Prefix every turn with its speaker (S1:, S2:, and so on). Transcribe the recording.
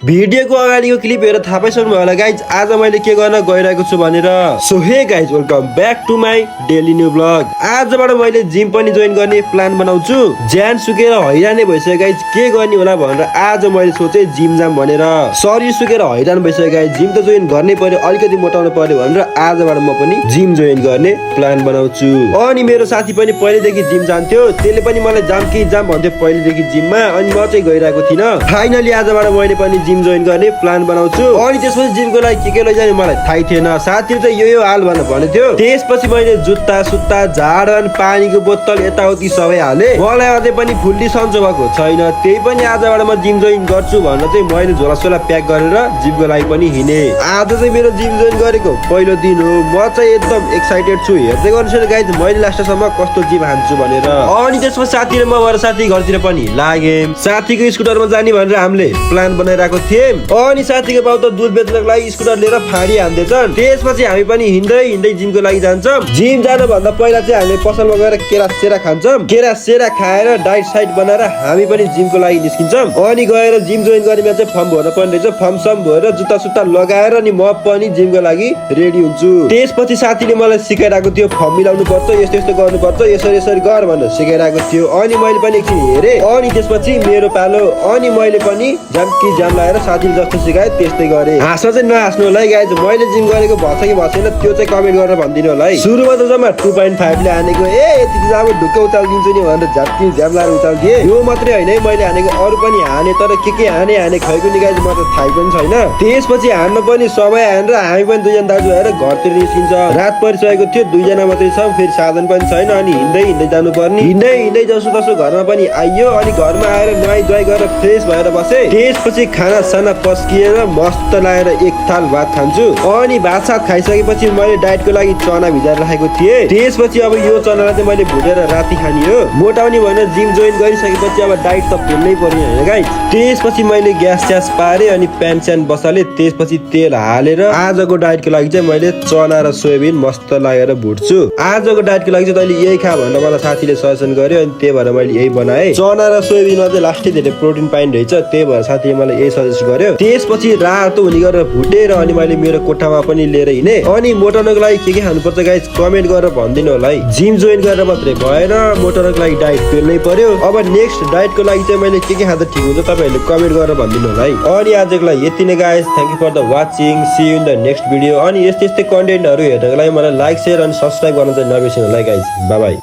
S1: भिडियोको अगाडिको क्लिप हेरेर थाहा पाइसक्नु भयो होला गाइज आज मैले के गर्न गइरहेको छु भनेर। So hey guys welcome back to my daily new blog. आजबाट मैले जिम पनि जोइन गर्ने प्लान बनाउँछु। ज्यान सुकेर हैरानै भइसक्यो गाइज के गर्ने होला भनेर आज मैले सोचे जिम जाम भनेर। शरीर सुकेर हैरान भइसक्यो गाइज जिम त जोइन गर्नै पर्यो, अलिकति मोटाउनु पर्यो भनेर आजबाट म पनि जिम जोइन गर्ने प्लान बनाउँछु। अनि मेरो साथी पनि पहिलेदेखि जिम जान्थ्यो, त्यसले पनि मलाई जाम कि जाम भन्थ्यो पहिलेदेखि जिममा, अनि म चाहिँ गइरहेको थिइनँ। फाइनली आजबाट मैले पनि जिम जोइन गर्ने प्लान बनाउँछु। अनि त्यसपछि जिमको लागि के लैजाने मलाई थाहै थिएन। साथीले चाहिँ यो हाल भनेको थियो। त्यसपछि मैले जुत्ता सुत्ता झाडन पानीको बोतल यताउति सबै हाले। मलाई अझै पनि फुल्ली सन्चो भएको छैन, त्यही पनि आजबाट म जिम जोइन गर्छु भनेर चाहिँ मैले झोलासोला प्याक गरेर जिमको लागि पनि हिँडे। आज चाहिँ मेरो जिम जोइन गरेको पहिलो दिन हो। म चाहिँ एकदम एक्साइटेड छु। हेर्दै गर्नुहोस् गाइज मैले लास्टसम्म कस्तो जिम हान्छु भनेर। अनि त्यसपछि साथी र म भएर साथी घरतिर पनि लाग्यौँ। साथीको स्कुटरमा जाने भनेर हामीले प्लान बनाइरहेको थियौँ। अनि साथीको बाउ त दुध बेच्नको लागि स्कुटर लिएर फाडी हान्दैछन्। त्यसपछि हामी पनि हिँड्दै हिँड्दै जिमको लागि जान्छौँ। जिम जानु भन्दा पहिला चाहिँ हामीले पसलमा गएर केरा सेरा खान्छौँ। केरा सेरा खाएर डाइट साइट बनाएर हामी पनि जिमको लागि निस्किन्छौँ। अनि गएर जिम जोइन गर्ने चाहिँ फर्म भर्न पर्ने रहेछ। फर्म सम भएर जुत्ता सुत्ता लगाएर अनि म पनि जिमको लागि रेडी हुन्छु। त्यसपछि साथीले मलाई सिकाइरहेको थियो फर्म मिलाउनु पर्छ, यस्तो यस्तो गर्नुपर्छ, यसरी यसरी गर भनेर सिकाइरहेको थियो। अनि मैले पनि एकछिन हेरेँ। अनि त्यसपछि मेरो पालो। अनि मैले पनि जाम कि जाम लगाएर साथीले जस्तो सिकायो त्यस्तै गरेँ। हाँस्न चाहिँ नहाँस्नु होला है गाइज, मैले जिम गरेको भन्छ कि भएन त्यो चाहिँ कमेन्ट गरेर भनिदिनु होला है। सुरुमा त जम्मा 2.5 ले हानेको, यति जाम ढुक्क उचालिदिन्छु नि भनेर झ्याप्की झ्याम लाएर उचालिदिएँ। यो मात्रै होइन है मैले हानेको, अरू पनि हाने, तर के हाने खैको नि गाइज म त थाहै पनि छैन। त्यसपछि हान्न पनि सबै हानेर हामी पनि दुईजना दाजु आएर घरतिर निस्किन्छ। रात परिसकेको थियो, दुईजना मात्रै छ, फेरि साधन पनि छैन। अनि हिँड्दै हिँड्दै जानु पर्ने। हिँड्दै हिँड्दै जसो तसो घरमा पनि आइयो। अनि घरमा आएर नुहाई धुवाई गरेर फ्रेस भएर बसेँ। त्यसपछि खाना साना पस्किएर मस्त लागेर एक थाल भात खान्छु। अनि भात सात खाइसकेपछि मैले डाइटको लागि चना भिजाएर राखेको थिएँ। त्यसपछि अब यो चनालाई चाहिँ मैले भुटेर राति खाने हो। मोटाउने भनेर जिम जोइन गरिसकेपछि अब डाइट त फेर्नै पर्ने होइन गाइस। त्यसपछि मैले ग्यास स्यास पारेँ अनि प्यान स्यान बसालेँ। त्यसपछि तेल हालेर आजको डाइटको लागि चाहिँ मैले चना र सोयाबिन मस्त लागेर भुट्छु। आजको डाइटको लागि चाहिँ तैँले यही खा भनेर मलाई साथीले सजेसन गर्यो। अनि त्यही भएर मैले यही बनाएँ। चना र सोयाबिनमा चाहिँ लास्टै धेरै प्रोटिन पाइने रहेछ, त्यही भएर साथीले मलाई यही सजेस्ट गर्यो। त्यसपछि रातो हुने गरेर भुटेर अनि मैले मेरो कोठामा पनि लिएर हिँडेँ। अनि मोटाउनको लागि के खानुपर्छ गाइस कमेन्ट गरेर भनिदिनु होला है। जिम जोइन गरेर मात्रै भएन, मोटाउनको लागि डाइट पेल्नै पर्यो। अब नेक्स्ट डाइटको लागि चाहिँ मैले के खाँदा ठिक हुन्छ तपाईँहरूले कमेन्ट गरेर भनिदिनु होला है। अनि आजको लागि यति नै guys, thank you for the watching, see you in the next video. अनि यस्तै कन्टेन्टहरू हेर्नको लागि मलाई लाइक सेयर अनि सब्सक्राइब गर्न चाहिँ नबिर्सिनु होला है गाइस। By by.